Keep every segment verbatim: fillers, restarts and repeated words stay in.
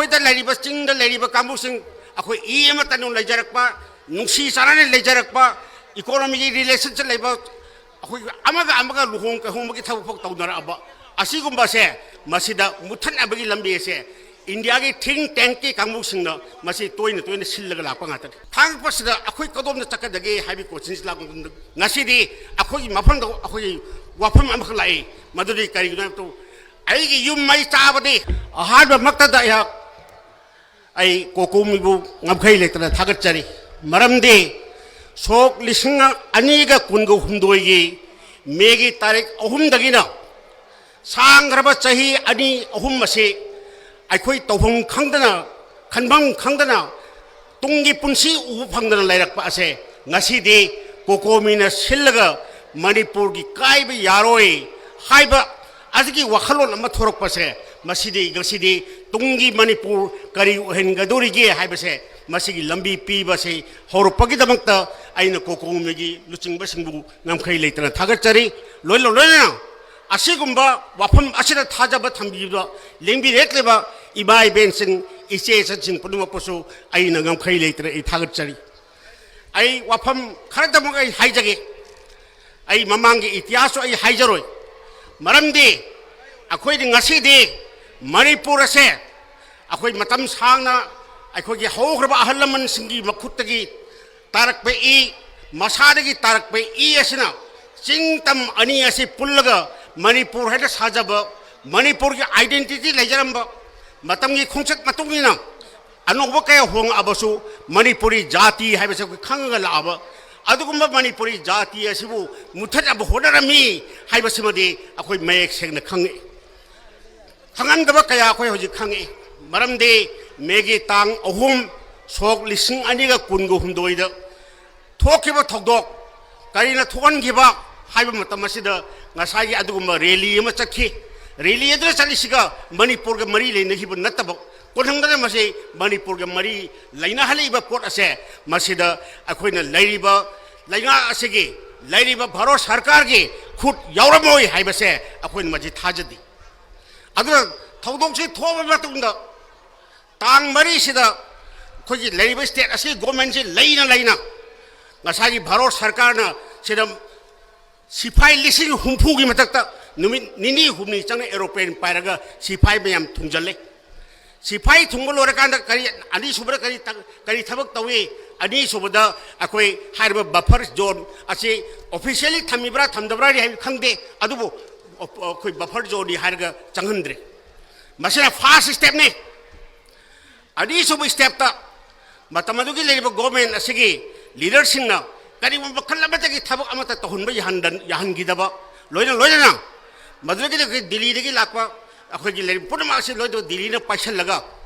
ꯑꯩꯈꯣꯏꯗ ꯂꯩꯔꯤꯕ, ꯆꯤꯡꯗ ꯂꯩꯔꯤꯕ ꯀꯥꯡꯕꯨꯁꯤꯡ, ꯑꯩꯈꯣꯏ ꯏ ꯑꯃꯠꯇ ꯑꯗꯨꯝ ꯂꯩꯖꯔꯛꯄ, ꯅꯨꯡꯁꯤ ꯆꯥꯟꯅꯅ ꯂꯩꯖꯔꯛꯄ, ꯏꯀꯣꯅꯣꯃꯤꯒꯤ ꯔꯤꯂꯦꯁꯟꯁꯤꯞ ꯂꯩꯕ, ꯑꯩꯈꯣꯏ ꯑꯃꯒ ꯑꯃꯒ ꯂꯨꯍꯣꯡ ꯀꯩꯍꯣꯡꯕꯒꯤ ꯊꯕꯛ ꯐꯥꯎ ꯇꯧꯅꯔꯛꯑꯕ ꯑꯁꯤꯒꯨꯝꯕꯁꯦ, ꯃꯁꯤꯗ ꯃꯨꯠꯊꯠꯅꯕꯒꯤ ꯂꯝꯕꯤ ꯑꯁꯦ ꯏꯟꯗꯤꯌꯥꯒꯤ ꯊꯤꯡ ꯇꯦꯡꯀꯤ ꯀꯥꯡꯕꯨꯁꯤꯡꯅ ꯃꯁꯤ ꯇꯣꯏꯅ ꯇꯣꯏꯅ ꯁꯤꯜꯂꯒ ꯂꯥꯛꯄ ꯉꯥꯛꯇꯅꯤ꯫ ꯊꯥꯡꯉꯛꯄꯁꯤꯗ ꯑꯩꯈꯣꯏ ꯀꯗꯣꯝꯗ ꯆꯠꯀꯗꯒꯦ ꯍꯥꯏꯕꯒꯤ ꯀꯣꯏꯁꯟꯁꯤ ꯂꯥꯛꯄ ꯃꯇꯝꯗ, ꯉꯁꯤꯗꯤ ꯑꯩꯈꯣꯏꯒꯤ ꯃꯐꯝꯗ ꯑꯩꯈꯣꯏꯒꯤ ꯋꯥꯐꯝ ꯑꯃꯈꯛ ꯂꯥꯛꯏ꯫ ꯃꯗꯨꯗꯤ ꯀꯔꯤꯒꯤꯅꯣ ꯍꯥꯏꯕꯗ, ꯑꯩꯒꯤ ꯌꯨꯝ ꯃꯩ ꯆꯥꯕꯗꯤ ꯑꯍꯥꯟꯕꯃꯛꯇꯗ ꯑꯩꯍꯥꯛ, ꯑꯩ ꯀꯣꯀꯣꯃꯤꯕꯨ ꯉꯝꯈꯩ ꯂꯩꯇꯅ ꯊꯥꯒꯠꯆꯔꯤ꯫ ꯃꯔꯝꯗꯤ ꯁꯣꯛ ꯂꯤꯁꯤꯡ ꯑꯅꯤꯒ ꯀꯨꯟꯒ ꯍꯨꯝꯗꯣꯏꯒꯤ ꯃꯦꯒꯤ ꯇꯥꯔꯤꯛ ꯑꯍꯨꯝꯗꯒꯤꯅ ꯁꯥꯡꯈ꯭ꯔꯕ ꯆꯍꯤ ꯑꯅꯤ ꯑꯍꯨꯝ ꯑꯁꯤ ꯑꯩꯈꯣꯏ ꯇꯧꯐꯝ ꯈꯪꯗꯅ, ꯈꯟꯐꯝ ꯈꯪꯗꯅ, ꯇꯨꯡꯒꯤ ꯄꯨꯟꯁꯤ ꯎꯕ ꯐꯪꯗꯅ ꯂꯩꯔꯛꯄ ꯑꯁꯦ, ꯉꯁꯤꯗꯤ ꯀꯣꯀꯣꯃꯤꯅ ꯁꯤꯜꯂꯒ ꯃꯅꯤꯄꯨꯔꯒꯤ ꯀꯥꯏꯕ ꯌꯥꯔꯣꯏ ꯍꯥꯏꯕ ꯑꯁꯤꯒꯤ ꯋꯥꯈꯜꯂꯣꯟ ꯑꯃ ꯊꯣꯔꯛꯄꯁꯦ, ꯃꯁꯤꯗꯤ ꯉꯁꯤꯗꯤ ꯇꯨꯡꯒꯤ ꯃꯅꯤꯄꯨꯔ ꯀꯔꯤ ꯑꯣꯏꯍꯟꯒꯗꯧꯔꯤꯒꯦ ꯍꯥꯏꯕꯁꯦ, ꯃꯁꯤꯒꯤ ꯂꯝꯕꯤ ꯄꯤꯕꯁꯤ ꯍꯧꯔꯛꯄꯒꯤꯗꯃꯛꯇ ꯑꯩꯅ ꯀꯣꯀꯣꯃꯤꯒꯤ ꯂꯨꯆꯤꯡꯕꯁꯤꯡꯕꯨ ꯉꯝꯈꯩ ꯂꯩꯇꯅ ꯊꯥꯒꯠꯆꯔꯤ꯫ ꯂꯣꯏꯅ ꯂꯣꯏꯅꯅ ꯑꯁꯤꯒꯨꯝꯕ ꯋꯥꯐꯝ ꯑꯁꯤꯗ ꯊꯥꯖꯕ ꯊꯝꯕꯤꯕ ꯂꯦꯡꯕꯤꯔꯛꯂꯤꯕ ꯏꯃꯥ ꯏꯕꯦꯟꯁꯤꯡ, ꯏꯆꯦ ꯏꯆꯟꯁꯤꯡ ꯄꯨꯝꯅꯃꯛꯄꯨꯁꯨ ꯑꯩꯅ ꯉꯝꯈꯩ ꯂꯩꯇꯅ ꯑꯩ ꯊꯥꯒꯠꯆꯔꯤ꯫ ꯑꯩ ꯋꯥꯐꯝ ꯈꯔꯗꯃꯛ ꯑꯩ ꯍꯥꯏꯖꯒꯦ꯫ ꯑꯩ ꯃꯃꯥꯡꯒꯤ ꯏꯇꯤꯍꯥꯁꯁꯨ ꯑꯩ ꯍꯥꯏꯖꯔꯣꯏ꯫ ꯃꯔꯝꯗꯤ ꯑꯩꯈꯣꯏꯗꯤ ꯉꯁꯤꯗꯤ ꯃꯅꯤꯄꯨꯔ ꯑꯁꯦ ꯑꯩꯈꯣꯏ ꯃꯇꯝ ꯁꯥꯡꯅ ꯑꯩꯈꯣꯏꯒꯤ ꯍꯧꯈ꯭ꯔꯕ ꯑꯍꯜ ꯂꯃꯟꯁꯤꯡꯒꯤ ꯃꯈꯨꯠꯇꯒꯤ ꯇꯥꯔꯛꯄ ꯏ, ꯃꯁꯥꯗꯒꯤ ꯇꯥꯔꯛꯄ ꯏ ꯑꯁꯤꯅ ꯆꯤꯡ ꯇꯝ ꯑꯅꯤ ꯑꯁꯤ ꯄꯨꯜꯂꯒ ꯃꯅꯤꯄꯨꯔ ꯍꯥꯏꯅ ꯁꯥꯖꯕ, ꯃꯅꯤꯄꯨꯔꯒꯤ identity ꯂꯩꯖꯔꯝꯕ, ꯃꯇꯝꯒꯤ ꯈꯣꯡꯆꯠ ꯃꯇꯨꯡ ꯏꯟꯅ ꯑꯅꯧꯕ ꯀꯌꯥ ꯍꯣꯡꯉꯛꯑꯕꯁꯨ ꯃꯅꯤꯄꯨꯔꯤ ꯖꯥꯇꯤ ꯍꯥꯏꯕꯁꯤ ꯑꯩꯈꯣꯏ ꯈꯪꯉꯒ ꯂꯥꯛꯑꯕ, ꯑꯗꯨꯒꯨꯝꯕ ꯃꯅꯤꯄꯨꯔꯤ ꯖꯥꯇꯤ ꯑꯁꯤꯕꯨ ꯃꯨꯊꯠꯅꯕ ꯍꯣꯠꯅꯔꯝꯃꯤ ꯍꯥꯏꯕꯁꯤꯃꯗꯤ ꯑꯩꯈꯣꯏ ꯃꯌꯦꯛ ꯁꯦꯡꯅ ꯈꯪꯉꯛꯏ꯫ ꯈꯪꯍꯟꯗꯕ ꯀꯌꯥ ꯑꯩꯈꯣꯏ ꯍꯧꯖꯤꯛ ꯈꯪꯉꯛꯏ꯫ ꯃꯔꯝꯗꯤ ꯃꯦꯒꯤ ꯇꯥꯡ ꯑꯍꯨꯝ, ꯁꯣꯛ ꯂꯤꯁꯤꯡ ꯑꯅꯤꯒ ꯀꯨꯟꯒ ꯍꯨꯝꯗꯣꯏꯗ ꯊꯣꯛꯈꯤꯕ ꯊꯧꯗꯣꯛ ꯀꯔꯤꯅ ꯊꯣꯛꯍꯟꯈꯤꯕ ꯍꯥꯏꯕ ꯃꯇꯝ ꯑꯁꯤꯗ ꯉꯁꯥꯏꯒꯤ ꯑꯗꯨꯒꯨꯝꯕ ꯔꯦꯂꯤ ꯑꯃ ꯆꯠꯈꯤ꯫ ꯔꯦꯂꯤ ꯑꯗꯨꯗ ꯆꯠꯂꯤꯁꯤꯒ ꯃꯅꯤꯄꯨꯔꯒ ꯃꯔꯤ ꯂꯩꯅꯈꯤꯕ ꯅꯠꯇꯕ, ꯀꯣꯟꯊꯪꯗꯅ ꯃꯁꯤ ꯃꯅꯤꯄꯨꯔꯒ ꯃꯔꯤ ꯂꯩꯅꯍꯜꯂꯛꯏꯕ ꯄꯣꯠ ꯑꯁꯦ, ꯃꯁꯤꯗ ꯑꯩꯈꯣꯏꯅ ꯂꯩꯔꯤꯕ ꯂꯩꯉꯥꯛ ꯑꯁꯤꯒꯤ, ꯂꯩꯔꯤꯕ ꯚꯥꯔꯠ ꯁꯔꯀꯥꯔꯒꯤ ꯈꯨꯠ ꯌꯥꯎꯔꯝꯃꯣꯏ ꯍꯥꯏꯕꯁꯦ ꯑꯩꯈꯣꯏꯅ ꯃꯁꯤ ꯊꯥꯖꯗꯦ꯫ ꯑꯗꯨꯅ ꯊꯧꯗꯣꯛꯁꯤ ꯊꯣꯛꯑꯕ ꯃꯇꯨꯡꯗ ꯇꯥꯡ ꯃꯔꯤꯁꯤꯗ ꯑꯩꯈꯣꯏꯒꯤ ꯂꯩꯔꯤꯕ ꯁ꯭ꯇꯦꯠ ꯑꯁꯤꯒꯤ ꯒꯣꯔꯃꯦꯟꯁꯤ ꯂꯩꯅ ꯂꯩꯅ ꯉꯁꯥꯏꯒꯤ ꯚꯥꯔꯠ ꯁꯔꯀꯥꯔꯅ ꯁꯤꯗ ꯁꯤꯐꯥꯏ ꯂꯤꯁꯤꯡ ꯍꯨꯝꯐꯨꯒꯤ ꯃꯊꯛꯇ ꯅꯨꯃꯤꯠ ꯅꯤꯅꯤ ꯍꯨꯝꯅꯤ ꯆꯪꯅ ꯑꯦꯔꯣꯄ꯭ꯂꯦꯟ ꯄꯥꯏꯔꯒ ꯁꯤꯐꯥꯏ ꯃꯌꯥꯝ ꯊꯨꯡꯖꯜꯂꯦ꯫ ꯁꯤꯐꯥꯏ ꯊꯨꯡꯕ ꯂꯣꯏꯔꯀꯥꯟꯗ ꯀꯔꯤ, ꯑꯅꯤꯁꯨꯕꯗ ꯀꯔꯤ ꯊ-, ꯀꯔꯤ ꯊꯕꯛ ꯇꯧꯏ? ꯑꯅꯤꯁꯨꯕꯗ ꯑꯩꯈꯣꯏ ꯍꯥꯏꯔꯤꯕ ꯕꯐꯔ ꯖꯣꯟ ꯑꯁꯤ ꯑꯣꯐꯤꯁꯤꯌꯦꯜꯂꯤ ꯊꯝꯃꯤꯕ꯭ꯔꯥ ꯊꯝꯗꯕ꯭ꯔꯥꯗꯤ ꯍꯥꯏꯕ ꯈꯪꯗꯦ, ꯑꯗꯨꯕꯨ ꯑꯩꯈꯣꯏ ꯕꯐꯔ ꯖꯣꯟꯅꯤ ꯍꯥꯏꯔꯒ ꯆꯪꯍꯟꯗ꯭ꯔꯦ꯫ ꯃꯁꯤꯅ ꯐꯥꯔꯁ ꯁ꯭ꯇꯦꯞꯅꯤ꯫ ꯑꯅꯤꯁꯨꯕ ꯁ꯭ꯇꯦꯞꯇ ꯃꯇꯝ ꯑꯗꯨꯒꯤ ꯂꯩꯔꯤꯕ ꯒꯣꯔꯃꯦꯟ ꯑꯁꯤꯒꯤ ꯂꯤꯗꯔꯁꯤꯡꯅ ꯀꯔꯤꯒꯨꯝꯕ ꯃꯈꯜ ꯑꯃꯠꯇꯒꯤ ꯊꯕꯛ ꯑꯃꯠꯇ ꯇꯧꯍꯟꯕ ꯌꯥꯍꯟꯗ-, ꯌꯥꯍꯟꯈꯤꯗꯕ, ꯂꯣꯏꯅ ꯂꯣꯏꯅꯅ ꯃꯗꯨꯗꯒꯤ ꯑꯩꯈꯣꯏ ꯗꯤꯜꯂꯤꯗꯒꯤ ꯂꯥꯛꯄ ꯑꯩꯈꯣꯏꯒꯤ ꯂꯩꯔꯤꯕ ꯄꯨꯝꯅꯃꯛ ꯑꯁꯤ ꯂꯣꯏꯅ ꯗꯤꯜꯂꯤꯅ ꯄꯥꯏꯁꯤꯜꯂꯒ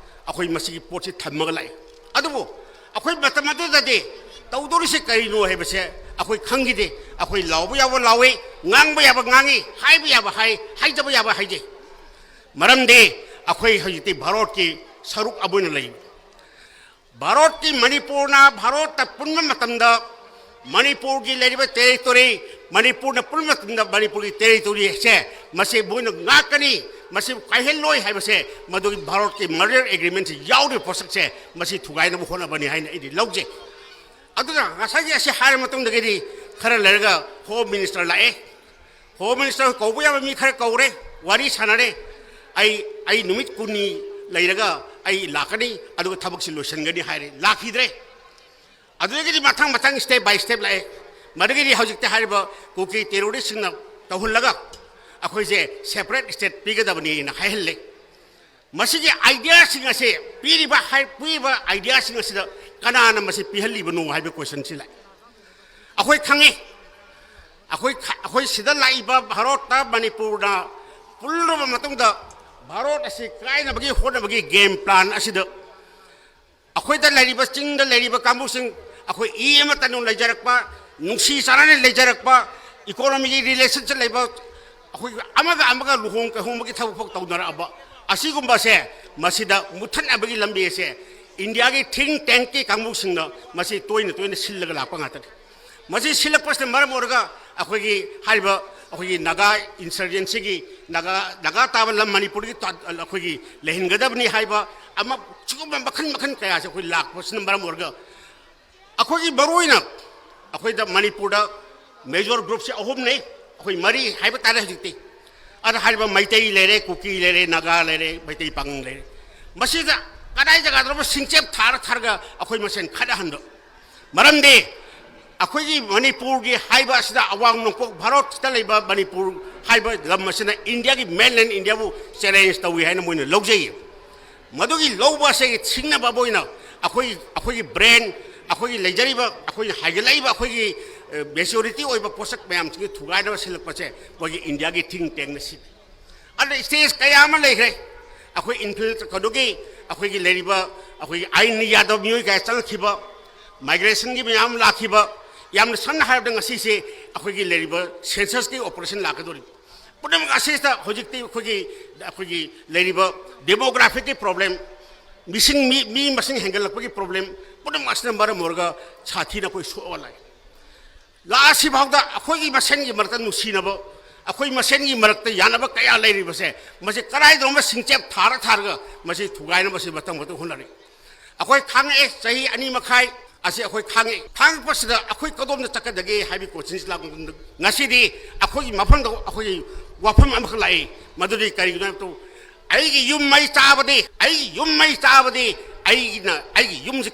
ꯑꯩꯈꯣꯏ ꯃꯁꯤꯒꯤ ꯄꯣꯠꯁꯤ ꯊꯝꯃꯒ ꯂꯥꯛꯏ꯫ ꯑꯗꯨꯕꯨ ꯑꯩꯈꯣꯏ ꯃꯇꯝ ꯑꯗꯨꯗꯗꯤ ꯇꯧꯗꯣꯔꯤꯁꯤ ꯀꯔꯤꯅꯣ ꯍꯥꯏꯕꯁꯦ ꯑꯩꯈꯣꯏ ꯈꯪꯈꯤꯗꯦ꯫ ꯑꯩꯈꯣꯏ ꯂꯥꯎꯕ ꯌꯥꯕ ꯂꯥꯎꯏ, ꯉꯥꯡꯕ ꯌꯥꯕ ꯉꯥꯡꯏ, ꯍꯥꯏꯕ ꯌꯥꯕ ꯍꯥꯏ, ꯍꯥꯏꯗꯕ ꯌꯥꯕ ꯍꯥꯏꯖꯩ꯫ ꯃꯔꯝꯗꯤ ꯑꯩꯈꯣꯏ ꯍꯧꯖꯤꯛꯇꯤ ꯚꯥꯔꯠꯀꯤ ꯁꯔꯨꯛ ꯑꯃ ꯑꯣꯏꯅ ꯂꯩ꯫ ꯚꯥꯔꯠꯀꯤ ꯃꯅꯤꯄꯨꯔꯅ ꯚꯥꯔꯠꯇ ꯄꯨꯟꯕ ꯃꯇꯝꯗ ꯃꯅꯤꯄꯨꯔꯒꯤ ꯂꯩꯔꯤꯕ ꯇꯦꯔꯤꯇꯣꯔꯤ, ꯃꯅꯤꯄꯨꯔꯅ ꯄꯨꯟꯕ ꯃꯇꯝꯗ ꯃꯅꯤꯄꯨꯔꯒꯤ ꯇꯦꯔꯤꯇꯣꯔꯤꯁꯦ ꯃꯁꯤ ꯃꯣꯏꯅ ꯉꯥꯛꯀꯅꯤ, ꯃꯁꯤ ꯀꯥꯏꯍꯜꯂꯣꯏ ꯍꯥꯏꯕꯁꯦ ꯃꯗꯨꯒꯤ ꯚꯥꯔꯠꯀꯤ ꯃꯔꯖꯔ ꯑꯦꯒ꯭ꯔꯤꯃꯦꯟꯁꯤ ꯌꯥꯎꯔꯤꯕ ꯄꯣꯠꯁꯛꯁꯦ ꯃꯁꯤ ꯊꯨꯒꯥꯏꯅꯕ ꯍꯣꯠꯅꯕꯅꯤ ꯍꯥꯏꯅ ꯑꯩꯗꯤ ꯂꯧꯖꯩ꯫ ꯑꯗꯨꯅ ꯉꯁꯥꯏꯒꯤ ꯑꯁꯤ ꯍꯥꯏꯔ ꯃꯇꯨꯡꯗꯒꯤꯗꯤ ꯈꯔ ꯂꯩꯔꯒ ꯍꯣꯝ ꯃꯤꯅꯤꯁꯇꯔ ꯂꯥꯛꯑꯦ꯫ ꯍꯣꯝ ꯃꯤꯅꯤꯁꯇꯔ ꯀꯧꯕ ꯌꯥꯕ ꯃꯤ ꯈꯔ ꯀꯧꯔꯦ, ꯋꯥꯔꯤ ꯁꯥꯟꯅꯔꯦ꯫ ꯑꯩ, ꯑꯩ ꯅꯨꯃꯤꯠ ꯀꯨꯟꯅꯤ ꯂꯩꯔꯒ ꯑꯩ ꯂꯥꯛꯀꯅꯤ, ꯑꯗꯨꯒ ꯊꯕꯛꯁꯤ ꯂꯣꯏꯁꯤꯟꯒꯅꯤ ꯍꯥꯏꯔꯦ, ꯂꯥꯛꯈꯤꯗ꯭ꯔꯦ꯫ ꯑꯗꯨꯗꯒꯤꯗꯤ ꯃꯊꯪ ꯃꯊꯪ ꯁ꯭ꯇꯦꯞ ꯕꯥꯏ ꯁ꯭ꯇꯦꯞ ꯂꯥꯛꯑꯦ꯫ ꯃꯗꯨꯒꯤꯗꯤ ꯍꯧꯖꯤꯛꯇꯤ ꯍꯥꯏꯔꯤꯕ ꯀꯨꯀꯤ ꯇꯦꯔꯣꯔꯤꯁꯁꯤꯡꯅ ꯇꯧꯍꯜꯂꯒ ꯑꯩꯈꯣꯏꯁꯦ ꯁꯦꯄꯔꯦꯠ ꯁ꯭ꯇꯦꯠ ꯄꯤꯒꯗꯕꯅꯤꯅ ꯍꯥꯏꯍꯜꯂꯦ꯫ ꯃꯁꯤꯒꯤ ꯑꯥꯏꯗꯤꯌꯥꯁꯤꯡ ꯑꯁꯦ ꯄꯤꯔꯤꯕ ꯍꯥꯏ-, ꯄꯤꯔꯤꯕ ꯑꯥꯏꯗꯤꯌꯥꯁꯤꯡ ꯑꯁꯤꯗ ꯀꯅꯥꯅ ꯃꯁꯤ ꯄꯤꯍꯜꯂꯤꯕꯅꯣ ꯍꯥꯏꯕ ꯀꯣꯏꯁꯟꯁꯤ ꯂꯥꯛꯏ꯫ ꯑꯩꯈꯣꯏ ꯈꯪꯉꯤ, ꯑꯩꯈꯣꯏ ꯈ-, ꯑꯩꯈꯣꯏ ꯁꯤꯗ ꯂꯥꯛꯏꯕ ꯚꯥꯔꯠꯇ ꯃꯅꯤꯄꯨꯔꯅ ꯄꯨꯜꯂꯕ ꯃꯇꯨꯡꯗ ꯚꯥꯔꯠ ꯑꯁꯤ ꯀꯥꯏꯅꯕꯒꯤ ꯍꯣꯠꯅꯕꯒꯤ ꯒꯦꯝ ꯄ꯭ꯂꯥꯟ ꯑꯁꯤꯗ ꯑꯩꯈꯣꯏꯗ ꯂꯩꯔꯤꯕ, ꯆꯤꯡꯗ ꯂꯩꯔꯤꯕ ꯀꯥꯡꯕꯨꯁꯤꯡ, ꯑꯩꯈꯣꯏ ꯏ ꯑꯃꯠꯇꯅ ꯂꯩꯖꯔꯛꯄ, ꯅꯨꯡꯁꯤ ꯆꯥꯟꯅꯅ ꯂꯩꯖꯔꯛꯄ, ꯏꯀꯣꯅꯣꯃꯤꯒꯤ ꯔꯤꯂꯦꯁꯟꯁꯤꯞ ꯂꯩꯕ, ꯑꯩꯈꯣꯏ ꯑꯃꯒ ꯑꯃꯒ ꯂꯨꯍꯣꯡ ꯀꯩꯍꯣꯡꯕꯒꯤ ꯊꯕꯛ ꯐꯥꯎ ꯇꯧꯅꯔꯛꯑꯕ ꯑꯁꯤꯒꯨꯝꯕꯁꯦ, ꯃꯁꯤꯗ ꯃꯨꯠꯊꯠꯅꯕꯒꯤ ꯂꯝꯕꯤ ꯑꯁꯦ ꯏꯟꯗꯤꯌꯥꯒꯤ ꯊꯤꯡ ꯇꯦꯡꯀꯤ ꯀꯥꯡꯕꯨꯁꯤꯡꯅ ꯃꯁꯤ ꯇꯣꯏꯅ ꯇꯣꯏꯅ ꯁꯤꯜꯂꯒ ꯂꯥꯛꯄ ꯉꯥꯛꯇꯅꯤ꯫ ꯃꯁꯤ ꯁꯤꯜꯂꯛꯄꯁꯤꯅ ꯃꯔꯝ ꯑꯣꯏꯔꯒ ꯑꯩꯈꯣꯏꯒꯤ ꯍꯥꯏꯔꯤꯕ ꯑꯩꯈꯣꯏꯒꯤ ꯅꯥꯒꯥ ꯏꯟꯁꯔꯖꯦꯟꯁꯤꯒꯤ ꯅꯥꯒꯥ, ꯅꯥꯒꯥ ꯇꯥꯕ ꯂꯝ ꯃꯅꯤꯄꯨꯔꯒꯤ ꯇ-, ꯑꯩꯈꯣꯏꯒꯤ ꯂꯩꯍꯟꯒꯗꯕꯅꯤ ꯍꯥꯏꯕ ꯑꯃ ꯁꯤꯒꯨꯝꯕ ꯃꯈꯜ ꯃꯈꯜ ꯀꯌꯥꯁꯦ ꯑꯩꯈꯣꯏ ꯂꯥꯛꯄꯁꯤꯅ ꯃꯔꯝ ꯑꯣꯏꯔꯒ ꯑꯩꯈꯣꯏꯒꯤ ꯃꯔꯨꯑꯣꯏꯅ ꯑꯩꯈꯣꯏꯗ ꯃꯅꯤꯄꯨꯔꯗ major groupꯁꯦ ꯑꯍꯨꯝꯅꯤ, ꯑꯩꯈꯣꯏ ꯃꯔꯤ ꯍꯥꯏꯕ ꯇꯥꯔꯦ ꯍꯧꯖꯤꯛꯇꯤ꯫ ꯑꯗ ꯍꯥꯏꯔꯤꯕ ꯃꯩꯇꯩ ꯂꯩꯔꯦ, ꯀꯨꯀꯤ ꯂꯩꯔꯦ, ꯅꯥꯒꯥ ꯂꯩꯔꯦ, ꯃꯩꯇꯩ ꯄꯥꯉꯪ ꯂꯩꯔꯦ꯫ ꯃꯁꯤꯗ ꯀꯗꯥꯏ ꯖꯒꯥꯗꯅꯣ ꯁꯤꯡꯆꯦꯞ ꯊꯥꯔ ꯊꯥꯔꯒ ꯑꯩꯈꯣꯏ ꯃꯁꯦꯟ ꯈꯠꯅꯍꯟꯕ꯫ ꯃꯔꯝꯗꯤ ꯑꯩꯈꯣꯏꯒꯤ ꯃꯅꯤꯄꯨꯔꯒꯤ ꯍꯥꯏꯕ ꯑꯁꯤꯗ ꯑꯋꯥꯡ ꯅꯣꯡꯄꯣꯛ ꯚꯥꯔꯠꯇ ꯂꯩꯕ ꯃꯅꯤꯄꯨꯔ ꯍꯥꯏꯕ ꯂꯝ ꯑꯁꯤꯅ ꯏꯟꯗꯤꯌꯥꯒꯤ mainland ꯏꯟꯗꯤꯌꯥꯕꯨ challenge ꯇꯧꯏ ꯍꯥꯏꯅ ꯃꯣꯏꯅ ꯂꯧꯖꯩ꯫ ꯃꯗꯨꯒꯤ ꯂꯧꯕ ꯑꯁꯤꯒꯤ ꯁꯤꯡꯅꯕ ꯑꯃ ꯑꯣꯏꯅ ꯑꯩꯈꯣꯏ, ꯑꯩꯈꯣꯏꯒꯤ brain, ꯑꯩꯈꯣꯏꯒꯤ ꯂꯩꯖꯔꯤꯕ, ꯑꯩꯈꯣꯏꯒꯤ ꯍꯥꯏꯒꯠꯂꯛꯏꯕ ꯑꯩꯈꯣꯏꯒꯤ maturity ꯑꯣꯏꯕ ꯄꯣꯠꯁꯛ ꯃꯌꯥꯝꯁꯤꯒꯤ ꯊꯨꯒꯥꯏꯅꯕ ꯁꯤꯜꯂꯛꯄꯁꯦ ꯃꯣꯏꯒꯤ ꯏꯟꯗꯤꯌꯥꯒꯤ think tankꯅ ꯁꯤꯅꯤ꯫ ꯑꯗ stage ꯀꯌꯥ ꯑꯃ ꯂꯩꯈ꯭ꯔꯦ꯫ ꯑꯩꯈꯣꯏ ꯏꯟꯐꯤꯜ ꯀꯩꯅꯣꯒꯤ ꯑꯩꯈꯣꯏꯒꯤ ꯂꯩꯔꯤꯕ ꯑꯩꯈꯣꯏꯒꯤ ꯑꯥꯏꯟ ꯌꯥꯗꯕ ꯃꯤꯑꯣꯏ ꯀꯌꯥ ꯆꯪꯉꯛꯈꯤꯕ, migrationꯒꯤ ꯃꯌꯥꯝ ꯑꯃ ꯂꯥꯛꯈꯤꯕ, ꯌꯥꯝꯅ ꯁꯝꯅ ꯍꯥꯏꯔꯕꯗ ꯉꯁꯤꯁꯦ ꯑꯩꯈꯣꯏꯒꯤ ꯂꯩꯔꯤꯕ censusꯀꯤ operation ꯂꯥꯛꯀꯗꯧꯔꯤꯕ꯫ ꯄꯨꯝꯅꯃꯛ ꯑꯁꯤꯗ ꯍꯧꯖꯤꯛꯇꯤ ꯑꯩꯈꯣꯏꯒꯤ, ꯑꯩꯈꯣꯏꯒꯤ ꯂꯩꯔꯤꯕ demographicꯀꯤ problem, ꯃꯤꯁꯤꯡ, ꯃꯤ, ꯃꯤ ꯃꯁꯤꯡ ꯍꯦꯟꯒꯠꯂꯛꯄꯒꯤ problem, ꯄꯨꯝꯅꯃꯛ ꯑꯁꯤꯅ ꯃꯔꯝ ꯑꯣꯏꯔꯒ ꯁꯥꯊꯤꯅ ꯑꯩꯈꯣꯏ ꯁꯣꯛꯑꯒ ꯂꯥꯛꯑꯦ꯫ ꯂꯥꯛꯑꯁꯤ ꯐꯥꯎꯗ ꯑꯩꯈꯣꯏꯒꯤ ꯃꯁꯦꯟꯒꯤ ꯃꯔꯛꯇ ꯅꯨꯡꯁꯤꯅꯕ, ꯑꯩꯈꯣꯏ ꯃꯁꯦꯟꯒꯤ ꯃꯔꯛꯇ ꯌꯥꯅꯕ ꯀꯌꯥ ꯂꯩꯔꯤꯕꯁꯦ, ꯃꯁꯤ ꯀꯗꯥꯏꯗꯅꯣꯃ ꯁꯤꯡꯆꯦꯞ ꯊꯥꯔ ꯊꯥꯔꯒ ꯃꯁꯤ ꯊꯨꯒꯥꯏꯅꯕ ꯁꯤ ꯃꯇꯝ ꯃꯇꯝ ꯍꯣꯠꯅꯔꯤ꯫ ꯑꯩꯈꯣꯏ ꯈꯥꯡꯉꯛꯑꯦ, ꯆꯍꯤ ꯑꯅꯤ ꯃꯈꯥꯏ ꯑꯁꯤ ꯑꯩꯈꯣꯏ ꯈꯥꯡꯉꯛꯑꯦ꯫ ꯈꯥꯡꯉꯛꯄꯁꯤꯗ ꯑꯩꯈꯣꯏ ꯀꯗꯣꯝꯗ ꯆꯠꯀꯗꯒꯦ ꯍꯥꯏꯕꯒꯤ questionꯁꯤ ꯂꯥꯛꯄ ꯃꯇꯝꯗ, ꯉꯁꯤꯗꯤ ꯑꯩꯈꯣꯏꯒꯤ ꯃꯐꯝꯗ ꯑꯩꯈꯣꯏꯒꯤ ꯋꯥꯐꯝ ꯑꯃꯈꯛ ꯂꯥꯛꯏ꯫ ꯃꯗꯨꯗꯤ ꯀꯔꯤꯒꯤꯅꯣ ꯍꯥꯏꯕꯗ, ꯑꯩꯒꯤ ꯌꯨꯝ ꯃꯩ ꯆꯥꯕꯗꯤ, ꯑꯩꯒꯤ ꯌꯨꯝ ꯃꯩ ꯆꯥꯕꯗꯤ ꯑꯩꯒꯤꯅ, ꯑꯩꯒꯤ ꯌꯨꯝꯁꯤ